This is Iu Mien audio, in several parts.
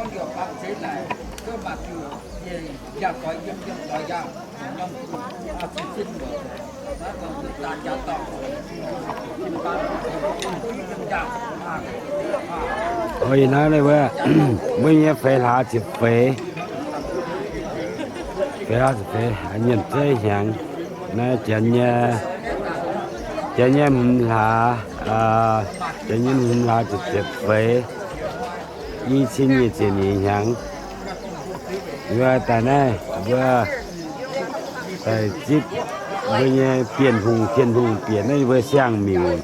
Ih hnoi naaiv wuov, mbuo nyei feix hlaax ziepc feix, feix hlaax ziepc feix, nyiemc zeiv hnyangx. Naaiv janx nyei, janx nyei hmz hlaax, janx nyei hmz hlaax ziepc feix, i cin nyic ziepc nyeic hnyangx. Mbuo daaih naaiv, mbuo daaih zipv mbuo nyei Bienh Hungh, Bienh Hungh bieqc naaiv mbuo siang-miuc.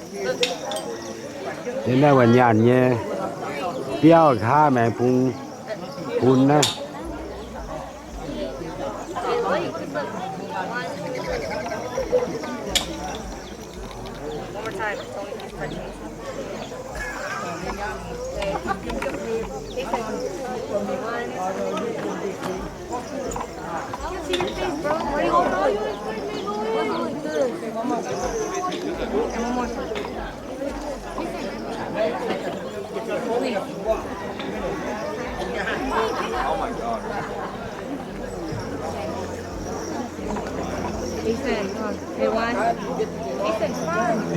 Yiem naaiv wuov nyaanh nyei biauv nqa'haav maengx bung bun naaiv.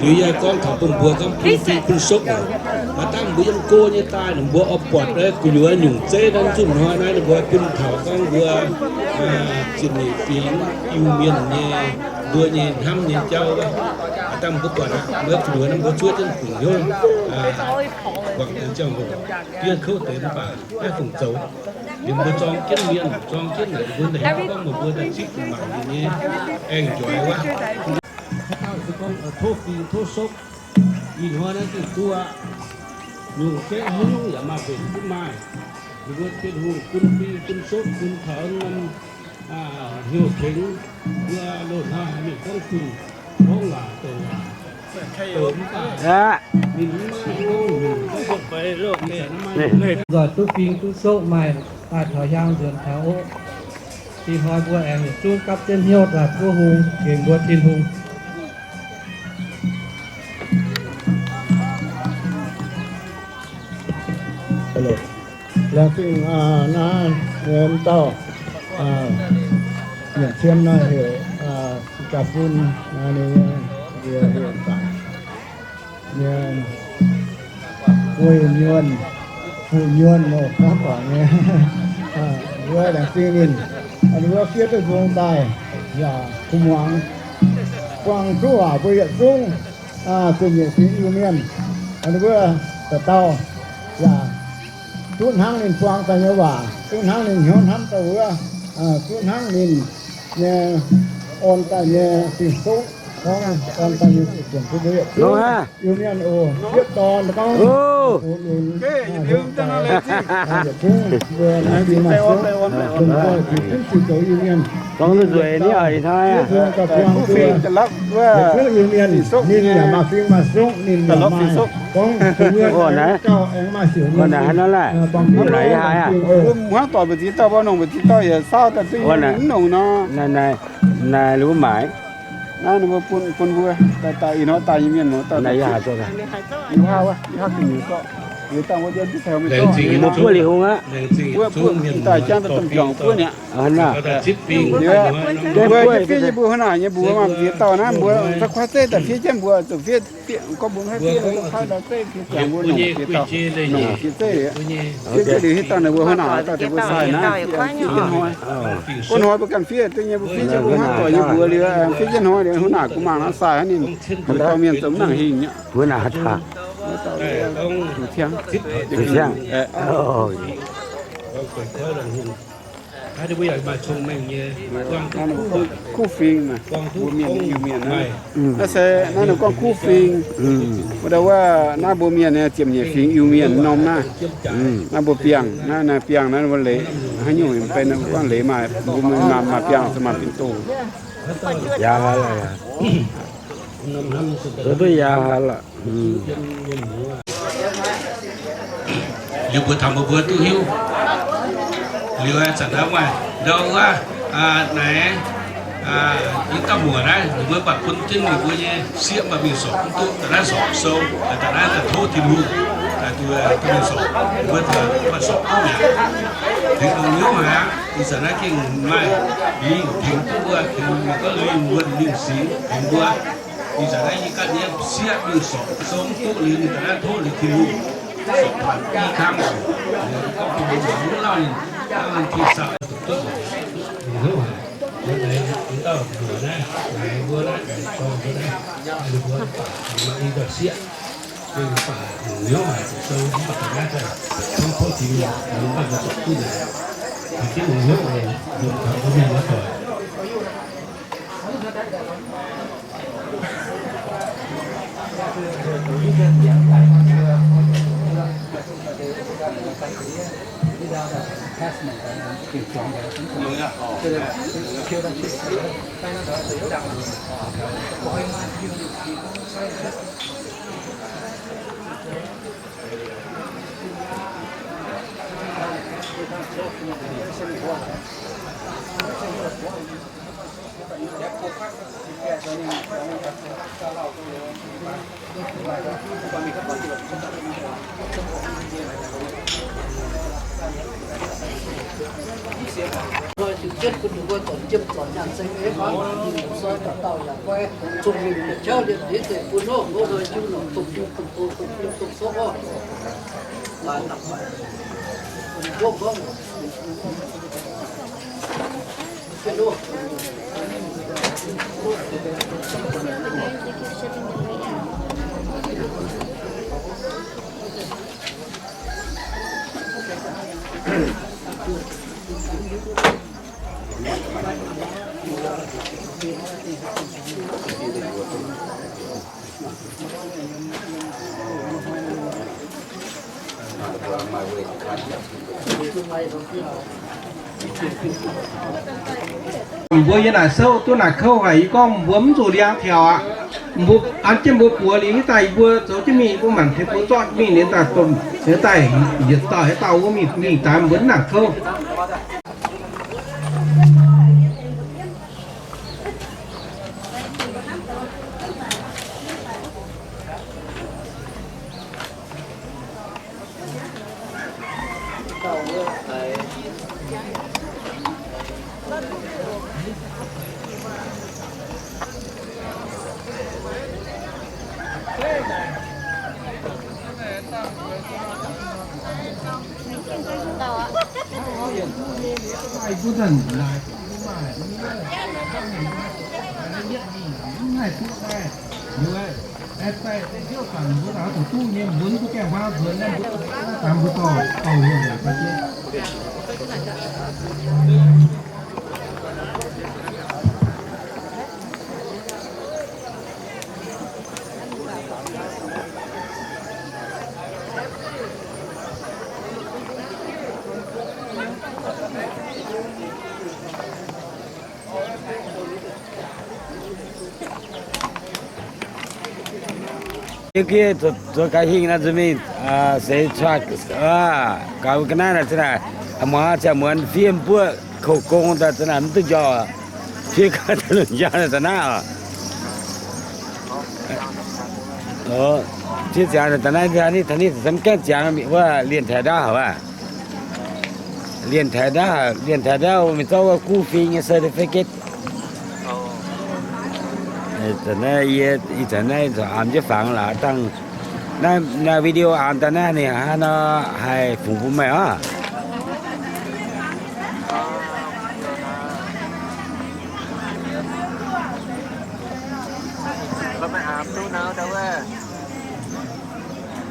Liuz yie gorngv taux bun mbuo gorngv bun fing bun sokv oc. Maaih dangh mbuo yiem go nyei daaih, ninh mbuo oix buatc gu'nyuoz nyungc zeiv naaiv nzunc hnoi naaiv, ninh mbuo bun taux gorngv mbuo ziepc nyeic fingx Iu-Mienh nyei, mbuo nyei hnamv nyei jauv. Maaih dangh mbuo buatc aqv, mbuo gu'nyuoz naaiv mbuo zuov jienv fungc hnyouv, guangc deix ziangh hoc, diev kouv deix mv baac naaiv fungc zoux. Ninh mbuo zorng jienv mienh, zorng jienv naaic, ninh mbuo daaih hiuv gorngv meih mbuo daaih zipv mangc ninh nyei aengx njoix wuov. Haaix dauh se gorngv tov fing tov sokv, ih hnoi naaiv diuh duqv aqv. Nyungc zeiv haaix nyungc yaac maaih mbenc gunv maaih. Ninh mbuo Bienh Hungh bun fing bun sokv bun taux norm hnyouv tengx mbuo loz-hnoi haaix nyungc gorngv zunh gorngv waac douc waac. Nzoih duqv fing duqv sokv maaih daaih taux hiaang nzuonx taux oc. Ih hnoi mbuo aengx yietc zungv gapv jienv hnyouv daaih buov hung nqengx mbuo Tin-Hungh. Laengz zingh naaiv dauh nyiemc cien nor heuc Ga'fun, ninh nyei nziex heuc Zaangc, nyei guei nyuonh, fuqv nyuonh, o, kaav guangc nyei. Wuov laengz zingh ninh, wuov fiev duqv mbong daaih yaac kuv muangx, buangh duqv waac mbuo yietc zungv zunh nyeic fingx Iu-Mienh, wuov dauh dauh yaac duqv hnangv ninh buangh daaih nyei waac, duqv hnangv ninh hnyouv hnamv daaih wuov, duqv hnangv ninh nyei orn daaih nyei fing-sokv, gorngv orn daaih nyei ziepc zuonc bun mbuo yietc zungv Iu-Mienh oc. Yietv dorn gorngv, o, yietc zungv mbuo laengz zingh maaih sokv, lomh nzoih ziux zunv ziux zoux Iu-Mienh. Gorngv duqv nzueic ni oc ih hnoi aqv. Yietv zungv gauh buangh duqv, yietc zungv Iu-Mienh ninh yaac maaih fing maaih sokv, ninh yaac maaih gorngv mbuo gauh aengx maaih siouc mienh, mbuo hnangv doic mbu'ziex dauh, mbuo nongc mbu'ziex dauh yaac saauv daaih duqv mv nongc nor. Naaiv ninh mbuo maaic, naaiv ninh mbuo bun, bun mbuo daaih, daaih ih hnoi daaih nyei mienh muoz dauh, yie haav wuov, yie haav gu'nyuoz zorqv, yie dangh wuov, mbuo buov Liuz Hungh aqv. Wuov, buov daaih jangv daaih domh juangc buov mi'aqv. Mbuo yie fiev yie mbuo huin naaic nyei mbuox maaih ziex dauh naaiv, mbuo za'kuaaiv zeiv daaih fiev jienv mbuo zuqc fiev, gorngv mbuo maiv fiev, za'kuaaiv daaih zeiv fiev zuangx mbuo nongc ziex dauh, nongc ziex zeiv, fiev jienv liuz hitv dangh ninh mbuo huin naaic dauh tengx mbuo sai naaiv, fiev jienv hnoi. Gunv hnoi mbuo ganh fiev duqv nyei, mbuo fiev jienv mbuo huaav doic nyei mbuox liuz, fiev jienv hnoi liuz huin naaic gu'nguaaz naaiv sai haiv ninh, mbuo dauh mienh zoux mv nangc hingh mi'aqv. Huin naaic haaix dauh? Zuqc ciangv. Zuqc ciangv. Kuv fingx naaic, mbuo mienh Iu-Mienh naaiv, naaiv se naaiv ninh gorngv kuv fingx. Wuov dauh wuov naaiv mbuo mienh nyei ziepc nyeic fingx Iu-Mienh norm naaiv. Naaiv mbuo biangh naaiv, naaiv biangh naaiv mbuo leiz haaix nyungc benx gorngv leiz maaih, mbuo maaih biangh se maaih bin doh. Yaac haiz lorqc, duqv yaac haiz lorqc. Liuz mbuo taux mbuo mbuo duqv hiuv. Liuz zanc naaiv maaih ndau wuov, naaiv, yie dauh muoc naaiv ninh mbuo buatc bun jienv ninh mbuo nyei sieqv maaih mingh sorc mv duqv, daaih naaiv sorc sou, daaih naaiv daaih tov Tin-Hungh, Mbuo, mbuo mienh sorc, mbuo tengx mbuo sorc duqv mi'aqv. Tengx dongh hnyouv haic aqv. Ih zanc naaiv gengh maaih lingh tengx duqv mbuo, tengx mbuo gorngv lingh wuonh lingh singx tengx mbuo. Ih zanc naaiv yie ganh nyei sieqv mingh sorc sou mv duqv liuz, ih zanc naaiv tov liuz Tin-Hungh sorc taux i kang, gorngv Tin-Hungh mv lauh ninh, hnangv ninh Tin-Hungh sou duqv. Ninh hnyouv haic, wuov deix dauh mbuox naaiv, naaiv mbuo naaiv, naaiv dorn mbuo naaiv, ninh mbuo baac ninh maaih i dauh sieqv. Ninh baac hnyouv haic, zoux sou mv baac ga'naaiv daaih tov tov Tin-Hungh, ninh mv baac mbuo zorc duqv nzengc. Ninh jienv longc hnyouv oc, longc taux mbuo mienh muoz-doic. Mbuo yiem naaic souv duqv naaic kouv haic, yie gorngv mbuo mv zuqc liangx taux aqv. Mbuo an jienv mbuo buoz liuz, yie daaih yie mbuo zoux jienv mingh, mbuo mangc tengx mbuo zorqv mingh liuz daaih, daaih yietc dauh yietc dauh wuov mingh, mingh daaih mbuo mv nangc kouv. Yie gie zuqc gaax hingh naaiv nzunc mingh seix truck, gaux ga'naaiv naaic za'naaic, muangx ziangh muonz fiev mbuoqv koux gong daaih za'naaic mv duqv njorc, fiev ga'naaiv daaih lunc njang daaih naaiv oc. Fiev ziangx daaih naaiv, taux naaiv, taux naaiv, mv gaengh ziangx wuov, lienh taaix ndaauv haic aqv. Lienh taaix ndaauv, lienh taaix ndaauv mingh zorqv wuov guv fing nyei certificate. Ih zanc naaiv yie, ih zanc naaiv aamx jienv fangx laaix dangh, naaiv video aamx daaih naaiv ninh hnangv nor haih fungx bun meih oc. Meih aamx duqv nor,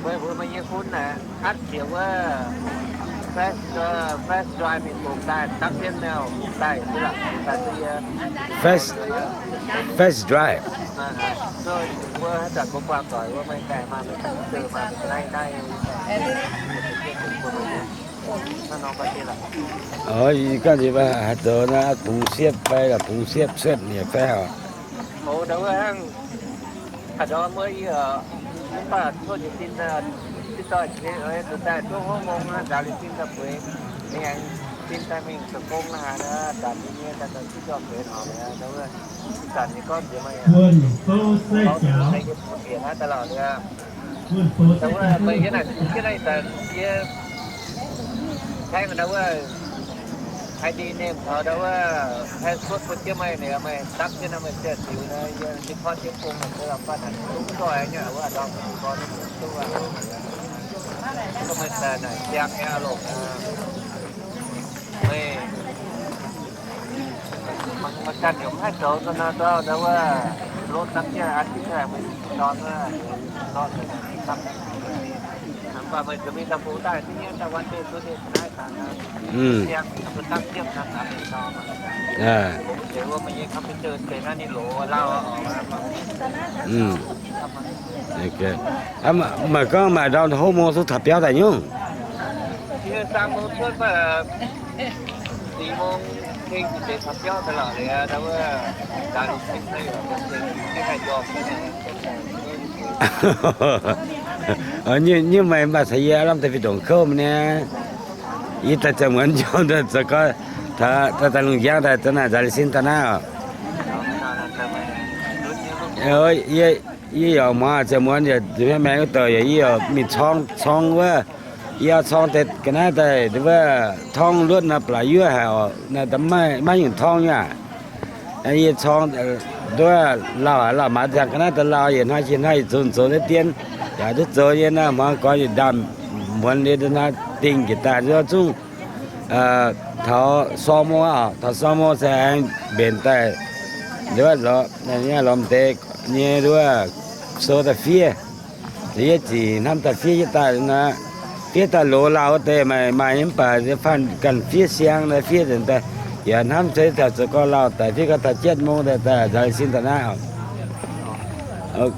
meih mbuo meih nyei fun naaic, atv jiex wuov flash, flash drive mingh fungx daaih, dapv jienv mail fungx daaih, flash, flash drive. Mbuo haaix zanc mbuo buangh doic wuov, meih daaih maaih meih ga'naaiv daaih. Oix, yie ganh haaix zoux naaiv, bungx siepv fai lorqc, bungx siepv cuotv nyei fai oc. Haaix ndau mbuo yie, mv baac tov jiez sin, Meih yie naaic, yie naaic daaih yie tengx ndau wuov I D name taux ndau wuov password bun jienv meih, ninh meih dapv jienv nor meih ziouc ziux nor, yie report jienv bun meih se la'faanh naaic duqv doic nyei wuov ndorm gorn duqv aqv. Meih daaih naaic siang nyei longc meih, meih ganh yaac mv haih zoux nor, ndau wuov lotv dapv jienv an jienv meih dorn wuov, dorn dapv, mv baac meih zuqc mingh daaih bungx daaih duqv nyei, daaih one day two day ga'naaiv daaih siang dapv jienv nor, deix wuov meih nyei computer deix naaiv ninh loz lauh oc. Meih gorngv maaih ndau hov mong zuqc taux biauv daaih nyungc. Nyungc meih mv baac caux yie lamh deix fih ndongc kouv mi'aqv. Yie daaih ziangh muonz njormh daaih zoux gau, daaih lungh njang daaih zoux naaic nzaax liuz sin daaih naaiv oc. Yie yaac muangx ziangh muonz yaac maengx wuov douc yaac yie yaac mingh corng, corng wuov, yie corng deix ga'naaiv daaih wuov torngv luotv nor, ba'laqc yuoqv haic oc, maiv nyungc torngv nyei aac. Yie corng nduov lauh, lauh maaz ziangh ga'naaiv daaih lauh, yietc hnoi yietc hnoi yietc zoux zoux deix dien, yaac duqv zoux nyei nor, hmuangx gorx yietc ndaamv muonz liuz hnoi dingh njiec daaih nduov zungv taux sorng mong, taux sorng mong se aengx mbenc daaih nduov lorz, lorz m'deix nyei nduov sou daaih fiev. Yie zic hnamv daaih fiev jienv daaih nor, fiev daaih loz lauh wuov deix maaih, maaih nyei mv baac faanh ganh fiev siang nor fiev nzengc daaih. Yaac hnamv se taux zoux gau lauh daaih fiev gau taux เจ็ดโมง daaih, daaih nzaax liuz sin daaih naaiv oc.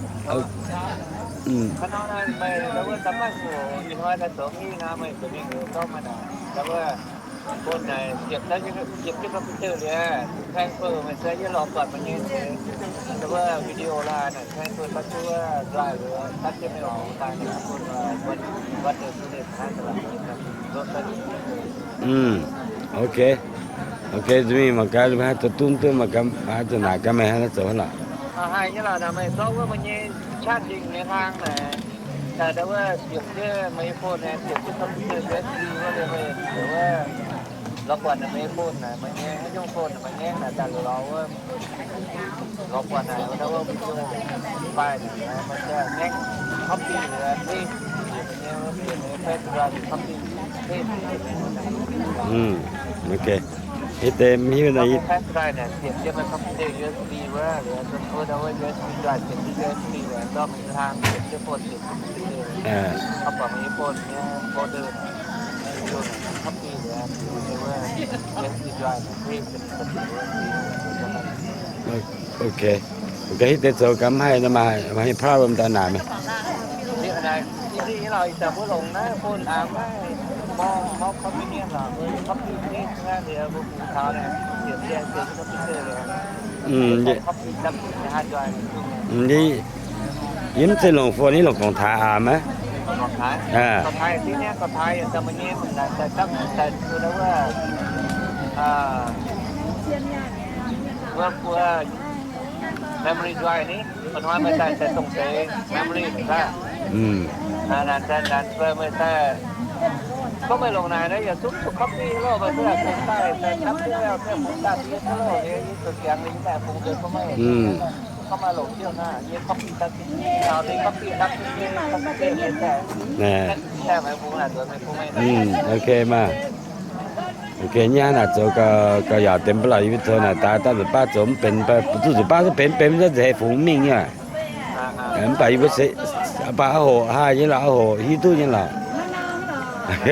Ok, ok, mingh mangc gaax, haaix zoux duqv duqv mangc gaax, haaix zoux naaic gaax meih haaix zoux lorqc. Haih nyei lorqc, naaic meih zorqv wuov meih nyei qaqv nzingh nyei hlang naaic, daaih ndau wuov ziepc jienv meih nyei phone naaic, ziepc jienv computer U S B wuov liuz meih ziouc wuov lorz buatc naaic meih nyei phone naaic, meih nyei haaix nyungc phone naaic meih ngaengv naaic daaih lorz wuov, lorz buatc naaic ndau wuov video file naaic meih se ngaengv copy liuz paste, meih nyei wuov bieqc meih nyei flash drive copy paste. Ok. Hitv deix mv hiuv naaic, flash drive naaic ziepc jienv meih computer U S B wuov, liuz ndau wuov U S B drive ziepc jienv U S B liuz ndorm meih nyei hlang ziepc jienv phone, ziepc jienv computer, copy liuz U S B drive paste. Ok. Hitv deix zoux gaax mv haih nor, maaih problem daaih naaic meih. Yie mv zeiz longc phone, yie longc gongc taaix aac maiv. Memory drive ni, ih hnoi meih daaih dongh deix memory mangc gaax. Meih daaih, gorngv meih longc naaic naaiv yaac zungv zuqc copy loh, meih duqv daaih daaih camv duqv daaih bungx daaih bieqc loh, yie zuqc ziangx liuz daaih bungx deix bun meih. Gorngv meih longc jienv naaic, yie copy daaih, copy daaih, copy daaih, meih bungx naaic nzuonx meih bungx meih. Ok maah. Ok, nyei hnangv naaic zoux gauh yaauc deix mv baac lorqc, yie mbuo zoux naaic daaih daaih nzuqc baav zoux mv benx, duqv nzuqc baav duqv benx, benx mv zeiz hei fungx mingh nyei. Mv baac yie mbuo se, mv baac a'hoc haih nyei lorqc, a'hoc hiuv duqv nyei lorqc. Ok.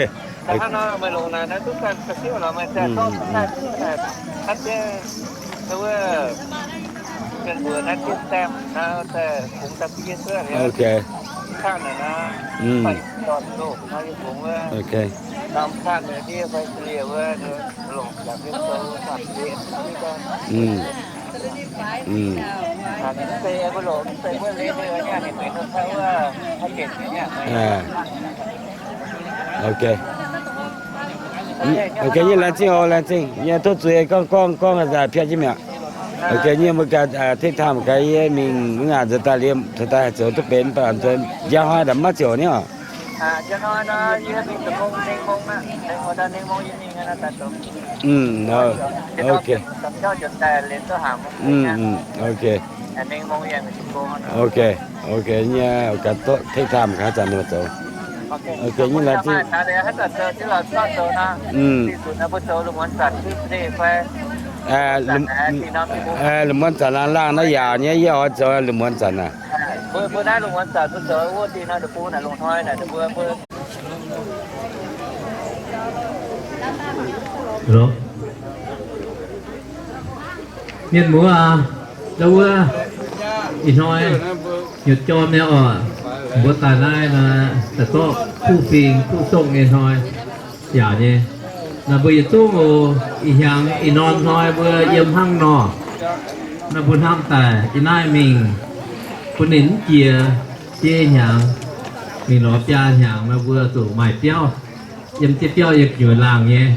Ok. Ok. Ok, yie laengz zingh oc, laengz zingh. Yie tov zuiz gorngv gorngv gorngv piatv jienv mi'aqv. Ok, nyei mbuo ganh เทคไทม์ gaax yie mingh wuov ngaanc nzuonx daaih liemh, taux daaih zoux duqv benx, mv baac njang hnoi ndaaih maiv ziouc niv oc. Ok. Ok. Ok, ok, nyei ganh เทคไทม์ gaax zanc ninh zoux. Ok, nyei laengz zingh. Lungh muonz zanc laangh laangh naaiv yaauc nyei, yie oix zoux lungh muonz zanc aac. Mienh muoz aac, ndau wuov ih hnoi nyutc jorm nyei oc, mbuo daaih naaiv daaih zorqv kuv fing kuv songh nyei hnoi yaac nyei. Naaiv mbuo yietc zungv oc, ih hnyangx ih norm hnoi mbuo yiem hnangv nor, naaiv mbuo hnamv daaih ih naaiv mingh bun ninh mv jiex biei hnyangx, mingh lorz biaa hnyangx nor mbuo zuqc maaih biauv. Yiem jienv biauv yiem gu'nyuoz laangh nyei,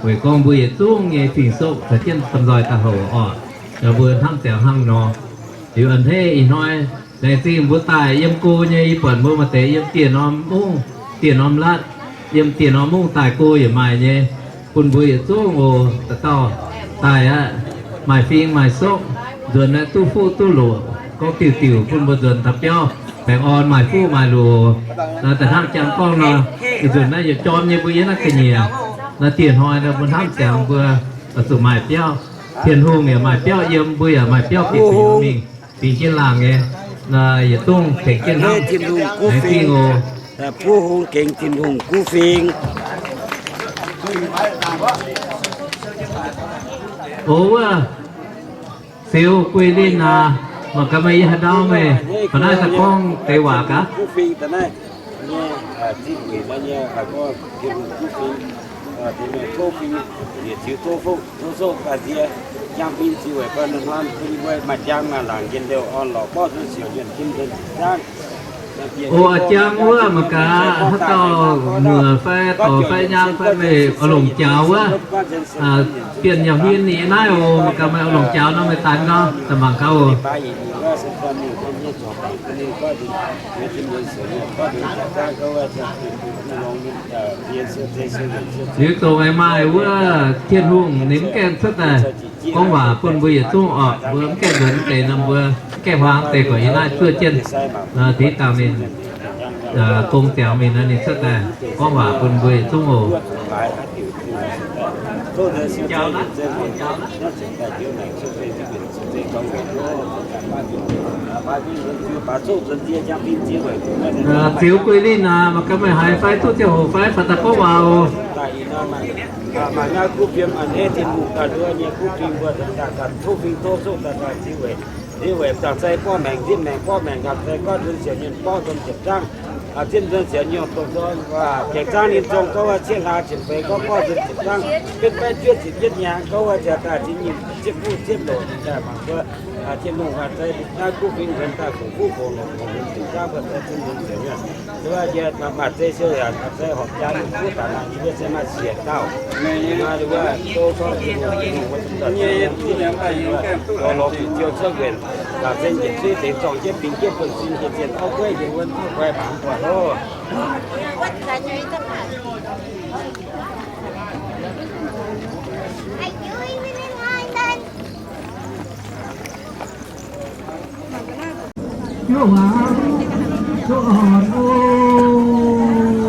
weic gorngv mbuo yietc zungv nyei fing-soqv caux jienv domh nzoih daaih houc oc. Mbuo hnamv ziangx hnangv nor. Liuz a'hneiv ih hnoi laengz zingh mbuo daaih yiem go nyei, yie buatc mbuo maaih deix yiem dieh norm mungv, dieh norm latv, yiem dieh norm mungv daaih go yaac maaih nyei, bun mbuo yietc zungv oc, dauh dauh daaih aqv, maaih fing maaih soqv, nzuonx naaiv duqv fuqv duqv loqc, gorngv diuc diuc bun mbuo nzuonx taux biauv baengh orn maaih fuqv maaih loqc. Da'hnangv jangx gorngv nor, ih nzunc naaiv yietc jorm nyei mbuo yiem naaiv ga'nyiec, naaiv dieh hnoi nor mbuo hnamv ziangx mbuo zuqc maaih biauv. Tin-Hungh yaac maaih biauv yiem, mbuo yaac maaih biauv bieqc fingx mingh, fingx jienv laangh nyei. Yietc zungv tengx jienv hnamv, laengz zingh oc. Buov hung gengx Tin-Hungh kuv fing. O wuov, Ziux Gueix Linh aac, mangc gaax meih yie haaix ndau meih, ba'naaiv daaih gorngv deix waac gaax. O, a'jang wuov mangc gaax haaix dauh muoc fai dorc fai nyaang fai meih oix longc jaux wuov, bienh yaac huin ninh naaiv oc, mangc gaax meih oix longc jaux nor meih daix nor, daaih mangc gaax oc. Liuz dongh aengx maaih wuov Tin-Hungh ninh mv gaengh cuotv daaih gorngv waac bun mbuo yietc zungv orqc, mbuo mv gaengh nzuonx deix nor mbuo mv gaengh huaang deix buatc yie naaiv zuov jienv, deix dangh ninh gong ziangx mingh nor ninh cuotv daaih gorngv waac bun mbuo yietc zungv oc. Ziux Gueix Linh aac, mangc gaax meih haiz fai duqv ziangh hoc fai, faaux daaih gorngv waac oc. Maaih naaiv kuv fim a'hneiv Tin-Hungh daaih nduov nyei kuv fim mbuo daaih tov fing tov soqv daaih daaih ziux weic, ziux weic dangh zei borqv maengc, nzipv maengc borqv maengc, nqamh zei gorngv nzuonx siouc mienh borqv nzuonx ziepc zangv, zipv nzuonx siouc nyungc dongh zong, ziepc zangv ninh zong gorngv wuov ciev hlaax ziepc feix gorngv borqv nzuonx ziepc zangv, betv baeqv juov ziepc yietv hnyangx gorngv wuov ziepc daaih zipv nyim ziepv fuqv ziepv loc ninh daaih mangc wuov Tin-Hungh nqamh zei naaiv kuv fing nzuonx daaih fungx fuqv fungx loc fungx nzuonx ziepc zangv mbuo zei Tin-Hungh siouc mienh. Nduov yie maaih zei siou yaac maaih zei horpc jaa nyungc kuv daaih naaic yie se maaih siec dauh. Maaih nduov sou corc Tin-Hungh, Tin-Hungh wuov zungv daaih lorz lorz bieqc ziou cuotv nquenc, laangc zinh njiec zuiv deix zorng jienv bingx jienv buonv-sin hieh zienh auv gueiv yiem wuonv kuv guai mangc buatc loh.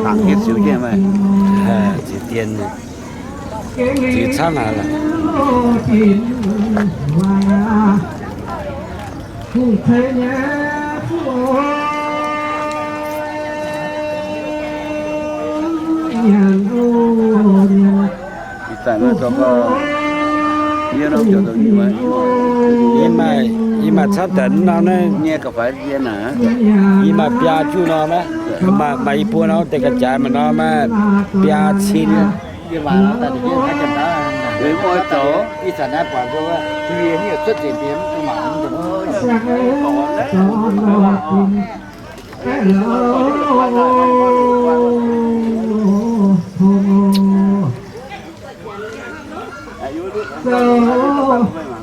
Dangc hieh ziux jienv meih, ziux dien, ziux camv haic lorqc. Ih zanc nor zoux gau, yie nor zoux zoux nyei, yie maaih, yie maaih camv daaih mv norm naaiv nyei ga'faix yie naaic, yie maaih biaa juqv norm maiv, maaih, maaih i buo norm deix ga'jaaix maaih norm maiv, biaa cin. Yie maaih norm daaih, yie oix zoux, ih zanc naaiv buatc mbuo, yie hnyouv cuotv nzengc, yie mv duqv mangc.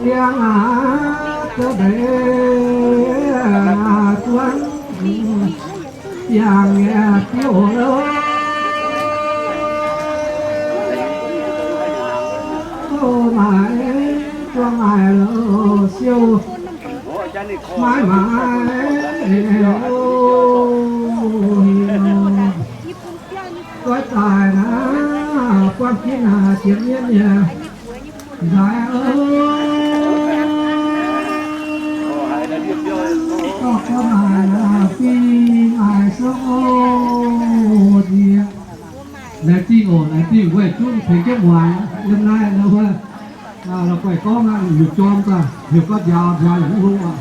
Liangv aac, zouv deix zuangv yangh nyei diuh oc. Maaih zuangx maaih loz siou, maaih maaih oc. Goiv daaih naaiv buangv ginv naaic ziepc mienv nyei nzaaix oc. Gorngv maaih fing maaih sou oc. Nziex laengz zingh oc, laengz zingh weic zungv tengx jienv muangx yiem naaiv nor wuov. La'guaih gorngv aqv, liuz jorm daaih heuc gorngv njaaux njaaux yaac mv hlo aqv.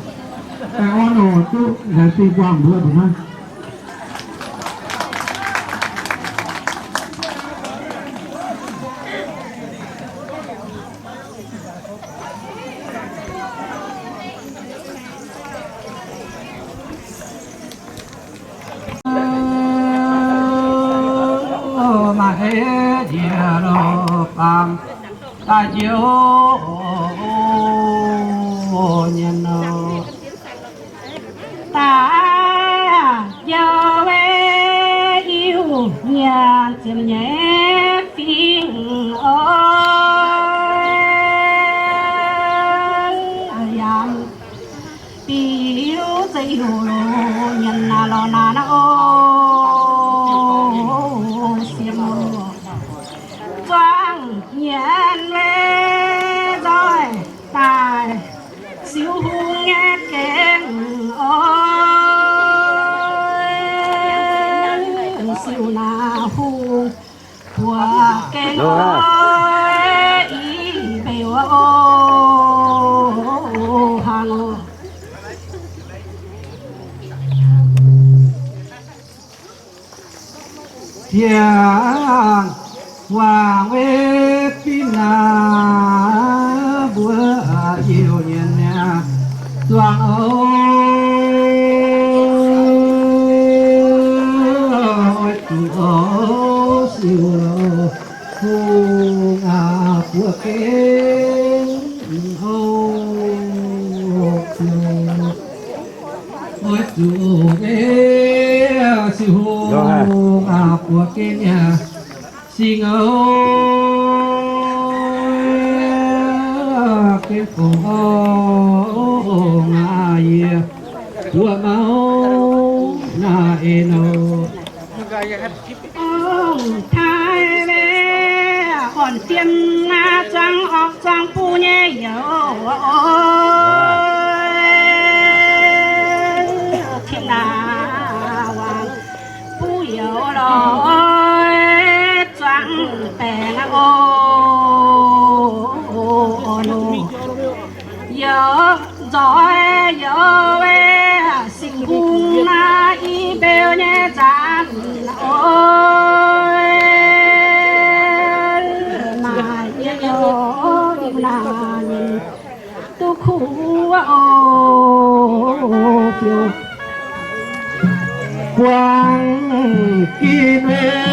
Baengh orn oc, duqv laengz zingh buangh mbuo mbuo hnangv. Maaih njiec lorqc baamh daaih njoux nyanc nor. Daaih njoux weic Iu-Mienh ziepc nyeic fingx oc. Yaac biux za'hiuv loz nyanc naaiv lorz naaiv oc. Sieqv muoz zuangx nyanc weic nzoih daaih siou hungh nyei gengh oc. Siou naaiv hungh buoz gengh oc, i mbeux oc, hangx oc. Ziangh wangc weic fingx naaiv mbuo Iu-Mienh nyei zuangx oc. Oix zuqc oc siou loz hungh aqv buoz gengh oc. Oix zuqc oc siou hungh aqv buoz gengh nyei singx oc. Gengh fongc oc, ngaac yie buoz mauv naaiv en oc. Taaih mienh orn-fiem naaiv zuangx orqc zuangx buv nyei youz oc. Tin naaiv wangc buv youz lorqc, zuangx baengc oc. Youz nzoih youz weic singx hungh naaiv i mbeux nyei zanc oc. Maaih yie youz naaiv nyei duqv kuv oc. Buangh ginv weic